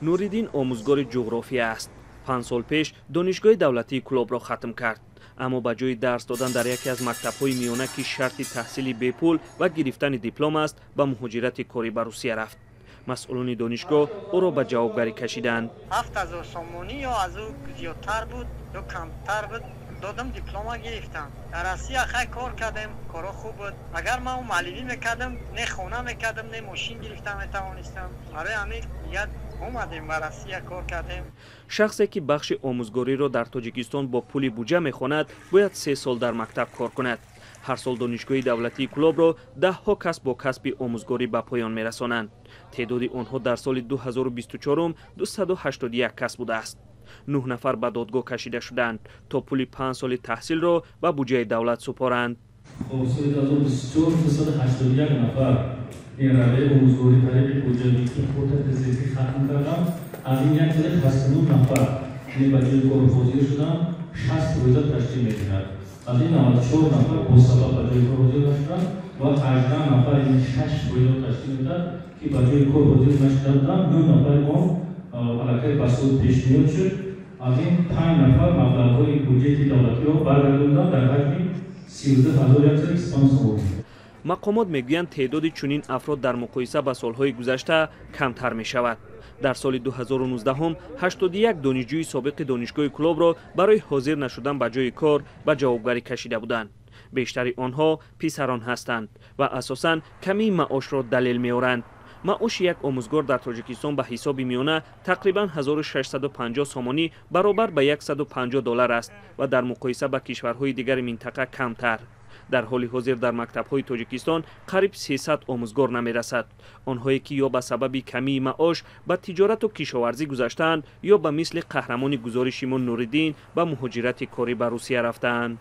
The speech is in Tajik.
Нуриддин омӯзгори ҷуғрофия аст. 5 сол пеш донишгоҳи давлатии Кӯлобро хатм кард, аммо ба ҷои дарс додан дар яке аз мактабҳои миёна, ки шарти таҳсили бепул ва гирифтани диплом аст, ба муҳоҷирати корӣ ба Русия рафт. Масъулони донишгоҳ ӯро ба ҷавобгарӣ кашиданд. 7000 сомонӣ ё аз ӯ зиёдтар буд ё камтар буд, додам, диплома гирифтам. Дар Россия хай кор кардем, коро хуб буд. Агар ман муаллимӣ мекардам, не хона мекардам, не мошин гирифта метавонистам. Барои ҳамин дигар омадем ба Россия, кор кардем. Шахсе ки бахши омӯзгориро дар Тоҷикистон бо пули буҷа мехонад, бояд 3 сол дар мактаб кор кунад. Ҳар сол донишгоҳи давлатии Кӯлобро даҳҳо кас бо касби омӯзгорӣ ба поён мерасонанд. Теъдоди онҳо дар соли 2024 281 кас будааст. 9 нафар ба додгоҳ кашида шуданд, то пули 5 соли таҳсилро ба буҷаи давлат супоранд. Соли 2024 281 нафар ин равияи омӯзгорӣ тариқи буҷавӣ квота президентӣ хатм карданд. Аз ин 169 нафар ба ҷои кор ҳозир шуданд, 60% ташкил мекунад. Аз ин 94 нафар бо сабаб ба ҷои кор ҳозир нашуданд ва 18 нафар, ин 6% ташкил медиҳад, ки ба ҷои кор ҳозир нашуда буданд. 9 нафари он аллакай ба суд пешниҳод шуд. Аз ин 5 нафар маблағҳои буҷети давлатиро баргардонданд дар ҳаҷми 32125 сомонӣ. Мақомот мегӯянд, теъдоди чунин афрод дар муқоиса ба солҳои гузашта камтар мешавад. Дар соли 2019 81 донишҷӯи собиқи донишгоҳи Кӯлобро барои ҳозир нашудан ба ҷои кор ба ҷавобгарӣ кашида буданд. Бештари онҳо писарон ҳастанд ва асосан камии маошро далел меоранд. Маоши як омӯзгор дар Тоҷикистон ба ҳисоби миёна тақрибан 1650 сомонӣ, баробар ба 150 доллар аст ва дар муқоиса ба кишварҳои дигари минтақа камтар. Дар ҳоли ҳозир дар мактабҳои Тоҷикистон қариб 300 омӯзгор намерасад. Онҳое ки ё ба сабаби камии маош ба тиҷорату кишоварзӣ гузаштаанд, ё ба мисли қаҳрамони гузориши мо Нуриддин ба муҳоҷирати корӣ ба Русия рафтаанд.